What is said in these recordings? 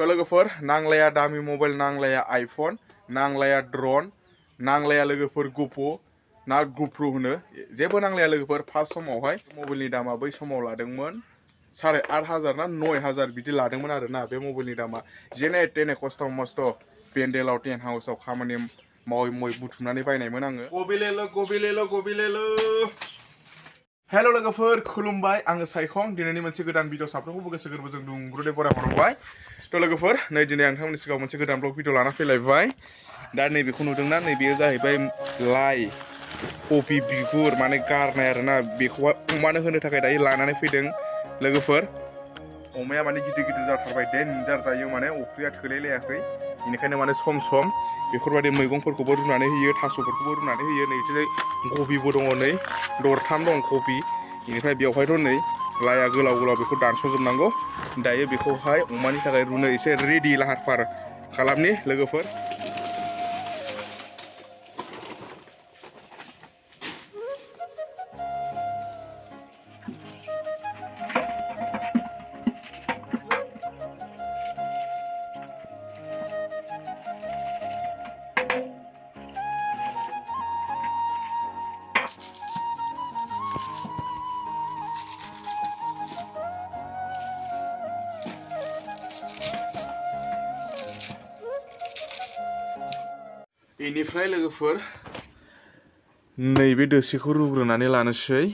थ' लोगोफोर नांलाया दामि मबाइल नांलाया आइफन नांलाया ड्रन नांलाया लोगोफोर गुपो ना गुप्रु होनो जेबो नांलाया लोगोफोर फार्स्ट समावहाय मबाइलनि दामा बै समाव लादोंमोन 8,500 ना 9,000 बिदि लादोंमोन आरोना बे मबाइलनि दामा जेने तेने खस्थ' मस्थ' पेन्डेलाव टेन्ट हाउसाव खामानि मावै बुथुमनानै बायनायमोन आङो गबिलेलो हेल' लोगोफोर खुलुमबाय आङो साइखं दिनैनि मोनसे गोदान भिडिअ साफ्रोमखौबो गोसो गोरबोजों दुंब्रुदै बराय हरबाय थ' लोगोफोर नै दिनै आं नोंथांमोननि सिगाङाव मोनसे गोदान ब्लग भिडिअ लाना फैलायबाय दा नैबेखौ नुदोंना नैबेयो जाहैबाय लाइ कफि बिगुर माने गारनाय आरोना बेखौहाय अमानो होनो थाखाय दायो लानानै फैदों लोगोफोर अमाया माने गिदिर गिदिर जाथारबाय डेन्जार जायो माने अफ्रिया थोलायलायाखै बेनिखायनो माने सम सम बेफोरबायदि मैगंफोरखौबो रुनानै होयो थास'फोरखौबो रुनानै होयो नै बिदिनो कबिबो दङ नै दरथाम दं कबि बेनिफ्राय बेवहायथ' नै लाइया गोलाव बेखौ दानस'जोबनांगौ दायो बेखौहाय अमानि थाखाय रुनो एसे रेडि लाहार फाहार खालामनि लोगोफोर बेनिफ्राय लोगोफोर नैबे दोसिखौ रुग्रोनानै लानोसै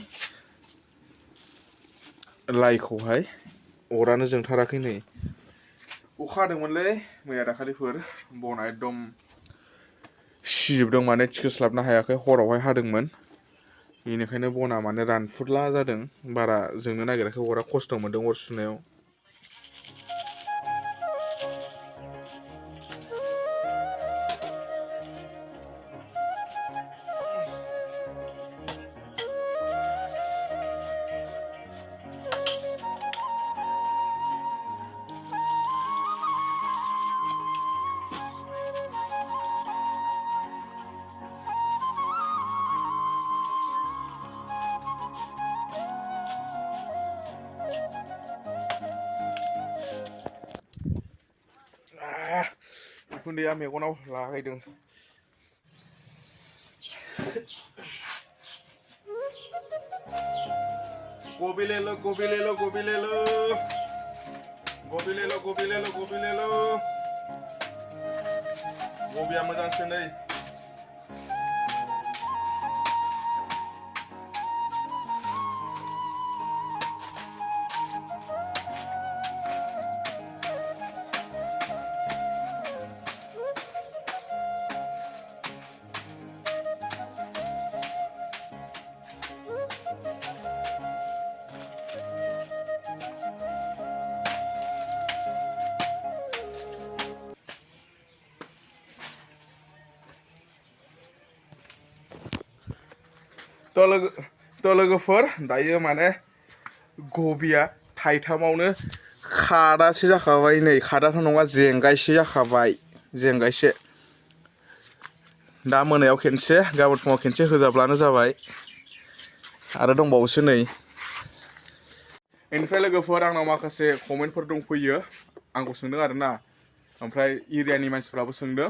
लाइखौहाय अरानो जोंथाराखै नै अखा हादोंमोनलै मैया दाखालिफोर बना एकदम सिजोबदों माने थिखोस्लाबनो हायाखै हरावहाय हादोंमोन बेनिखायनो बना माने रानफुदला जादों बारा जोंनो नागिराखै अरा खस्थ' मोनदों अर सुनायाव उखुन्दैया मेगनाव लागायदों गबिलेलो गबिया मोजांसो नै थ' लोगोफोर दायो माने गबिया थाइथामावनो खादासो जाखाबाय नै खादाथ' नङा जेंगायसो जाखाबाय जेंगायसे दा मोनायाव खेनसे गाबोन फुङाव खेनसे होजाब्लानो जाबाय आरो दंबावोसो नै बेनिफ्राय लोगोफोर आंनाव माखासे कमेन्टफोर दंफैयो आंखौ सोंदों आरोना ओमफ्राय एरियानि मानसिफ्राबो सोंदों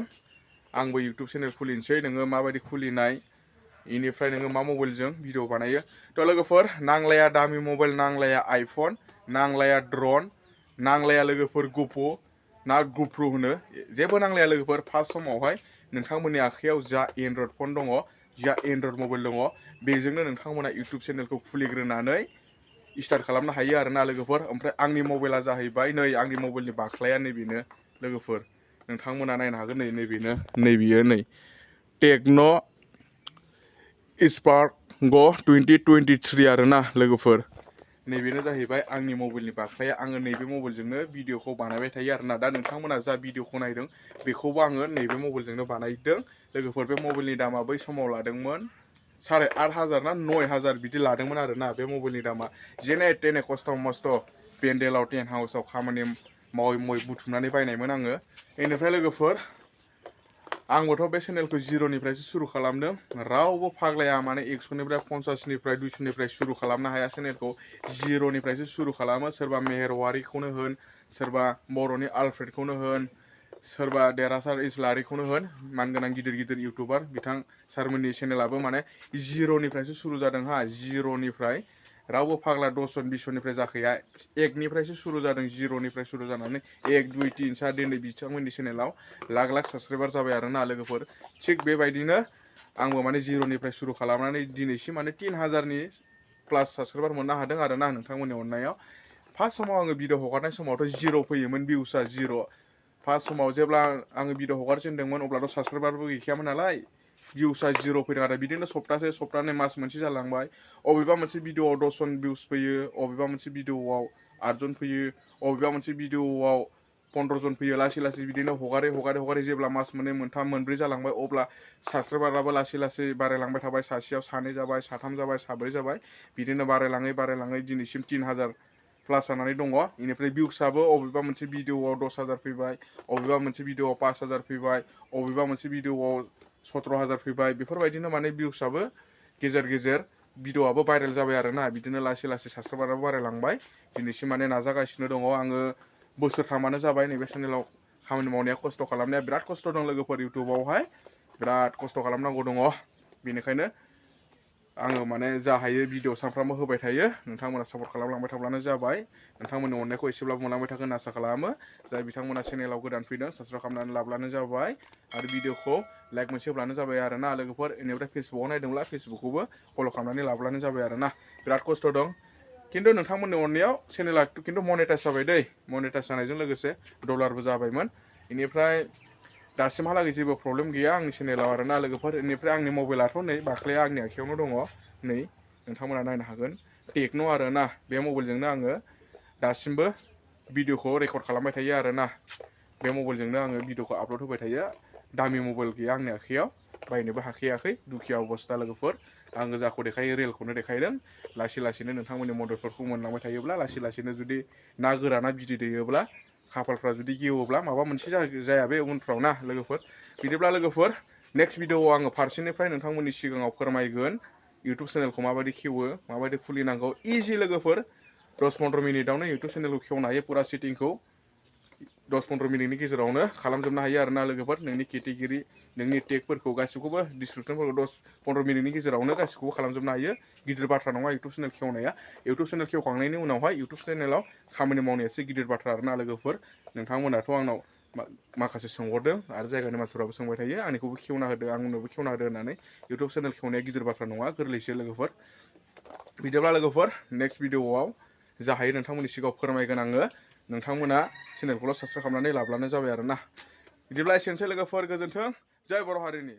आंबो इउटुब चेनेल खुलिनोसै नोङो माबायदि खुलिनाय बेनिफ्राय नोङो मा मबाइलजों भिडिअ बानायो थ' लोगोफोर नांलाया दामि मबाइल नांलाया आइफन नांलाया ड्रन नांलाया लोगोफोर गुपो ना गुप्रु होनो जेबो नांलाया लोगोफोर फार्स्ट समावहाय नोंथांमोननि आखायाव जा एन्ड्रइड फन दङ जा एन्ड्रइड मबाइल दङ बेजोंनो नोंथांमोना इउटुब चेनेलखौ खुलिग्रोनानै स्टार्ट खालामनो हायो आरोना लोगोफोर ओमफ्राय आंनि मबाइला जाहैबाय नै आंनि मबाइलनि बाख्लाया नैबेनो लोगोफोर नोंथांमोना नायनो हागोन नैबेयो नै टेक्न' स्पार्क ग 2023 आरोना लोगोफोर नैबेनो जाहैबाय आंनि मबाइलनि बाख्लाया आङो नैबे मबाइलजोंनो भिडिअखौ बानायबाय थायो आरोना दा नोंथांमोना जा भिडिअखौ नायदों बेखौबो आङो नैबे मबाइलजोंनो बानायदों लोगोफोर बे मबाइलनि दामा बै समाव लादोंमोन 8,500 ना 9,000 बिदि लादोंमोन आरोना बे मबाइलनि दामा जेने तेने खस्थ' मस्थ' पेन्डेलाव टेन्ट हाउसाव खामानि मावै बुथुमनानै बायनायमोन आङो बेनिफ्राय लोगोफोर आंबोथ' बे चेनेलखौ जिर'निफ्रायसो सुरु खालामदों रावबो फाग्लाया माने 100निफ्राय 50निफ्राय 200निफ्राय सुरु खालामनो हाया चेनेलखौ जिर'निफ्रायसो सुरु खालामो सोरबा मेहेरवारिखौनो होन सोरबा बर'नि आलफ्रेडखौनो होन सोरबा देरहासार इस्लारिखौनो होन मानगोनां गिदिर गिदिर इउटुबार बिथां सारमोननि चेनेलाबो माने जिर'निफ्रायसो सुरु जादों हा जिर'निफ्राय रावबो फाग्ला 10 जन 20 जननिफ्राय जाखैया एकनिफ्रायसो सुरु जादों जिर'निफ्राय सुरु जानानै 1 2 3 4 दिनै बिथांमोननि चेनेलाव लाख लाख साबस्क्राइबार जाबाय आरोना लोगोफोर थिग बेबायदिनो आंबो माने जिर'निफ्राय सुरु खालामनानै दिनैसिम माने 3000नि प्लास साबस्क्राइबार मोननो हादों आरोना नोंथांमोननि अननायाव फार्स्ट समाव आङो भिडिअ हगारनाय समावथ' जिर' फैयोमोन भिउसआ जिर' फार्स्ट समाव जेब्ला आङो भिडिअ हगारजेनदोंमोन अब्लाथ' साबस्क्राइबारबो गैखायामोन नालाय भिउसआ जिर' फैदों आरो बिदिनो सप्तासे सप्तानै मास मोनसे जालांबाय अबेबा मोनसे भिडिअआव 10 जन भिउस फैयो अबेबा मोनसे भिडिअआव 8 जन फैयो अबेबा मोनसे भिडिअआव 15 जन फैयो लासै लासै बिदिनो हगारै जेब्ला मास मोननै मोनथाम मोनब्रै जालांबाय अब्ला साबस्क्राइबाराबो लासै लासै बारायलांबाय थाबाय सासेयाव सानै जाबाय साथाम जाबाय साब्रै जाबाय बिदिनो बारायलाङै दिनैसिम 3000 प्लास जानानै दङ बेनिफ्राय भिउसआबो अबेबा मोनसे भिडिअआव 10,000 फैबाय अबेबा मोनसे भिडिअआव 5000 फैबाय अबेबा मोनसे भिडिअआव 17,000 फैबाय बेफोरबायदिनो माने भिउसआबो गेजेर गेजेर भिडिअआबो भाइरेल जाबाय आरोना बिदिनो लासै लासै साबस्क्राइबाराबो बारायलांबाय दिनैसिम माने नाजागासिनो दङ आङो बोसोरथामानो जाबाय नैबे चेनेलाव खामानि मावनाया खस्थ' खालामनाया बिराद खस्थ' दं लोगोफोर इउटुबावहाय बिराद खस्थ' खालामनांगौ दङ बेनिखायनो आङो माने जा हायो भिडिअ सानफ्रामबो होबाय थायो नोंथांमोना सापर्ट खालामलांबाय थाब्लानो जाबाय नोंथांमोननि अननायखौ एसेब्लाबो मोनलांबाय थागोन आसा खालामो जाय बिथांमोना चेनेलाव गोदान फैदों साबस्क्राइब खालामनानै लाब्लानो जाबाय आरो भिडिअखौ लाइक मोनसे होब्लानो जाबाय आरोना लोगोफोर बेनिफ्राय फेसबुकाव नायदोंब्ला फेसबुकखौबो फल' खालामनानै लाब्लानो जाबाय आरोना बिराद खस्थ' दं खिन्थु नोंथांमोननि अननायाव चेनेला खिन्थु मनेटाइज जाबाय दै मनेटाइज जानायजों लोगोसे डलारबो जाबायमोन बेनिफ्राय दासिमहालागै जेबो प्रब्लेम गैया आंनि चेनेलाव आरोना लोगोफोर बेनिफ्राय आंनि मबाइलाथ' नै बाख्लाया आंनि आखायावनो दङ नै नोंथांमोना नायनो हागोन टेक्न' आरोना बे मबाइलजोंनो आङो दासिमबो भिडिअखौ रेकर्ड खालामबाय थायो आरोना बे मबाइलजोंनो आङो भिडिअखौ आपल'ड होबाय थायो दामि मबाइल गैया आंनि आखायाव बायनोबो हाखायाखै दुखिया अबस्था लोगोफोर आङो जाखौ देखायो रियेलखौनो देखायदों लासै लासैनो नोंथांमोननि मददफोरखौ मोनलांबाय थायोब्ला लासै लासैनो जुदि ना गोराना बिदै दैयोब्ला खाफालफ्रा जुदि गेवोब्ला माबा मोनसे जाया बे उनफ्राव ना लोगोफोर बिदिब्ला लोगोफोर नेक्स्ट भिडिअआव आङो फारसेनिफ्राय नोंथांमोननि सिगाङाव फोरमायगोन इउटुब चेनेलखौ माबायदि खेवो माबायदि खुलिनांगौ इजि लोगोफोर 10-15 मिनिटावनो इउटुब चेनेलखौ खेवनो हायो फुरा सेटिंखौ 10-15 मिनिटनि गेजेरावनो खालामजोबनो हायो आरोना लोगोफोर नोंनि केटेगरि नोंनि टेगफोरखौ गासिखौबो डिसक्रिपसनफोरखौ 10-15 मिनिटनि गेजेरावनो गासिखौबो खालामजोबनो हायो गिदिर बाथ्रा नङा इउटुब चेनेल खेवनाया इउटुब चेनेल खेवखांनायनि उनावहाय इउटुब चेनेलाव खामानि मावनायासो गिदिर बाथ्रा आरोना लोगोफोर नोंथांमोनाथ' आंनाव माखासे सोंहरदों आरो जायगानि मानसिफ्राबो सोंबाय थायो आंनिखौबो खेवना होदो आंनोबो खेवना होदो होननानै इउटुब चेनेल खेवनाया गिदिर बाथ्रा नङा गोरलैसो लोगोफोर बिदिब्ला लोगोफोर नेक्स्ट भिडिअआव जा हायो नोंथांमोननि सिगाङाव फोरमायगोन आङो नोंथांमोना चेनेलखौल' साबस्क्राइब खालामनानै लाब्लानो जाबाय आरोना बिदिब्ला एसेनोसै लोगोफोर गोजोन्थों जय बर' हारिनि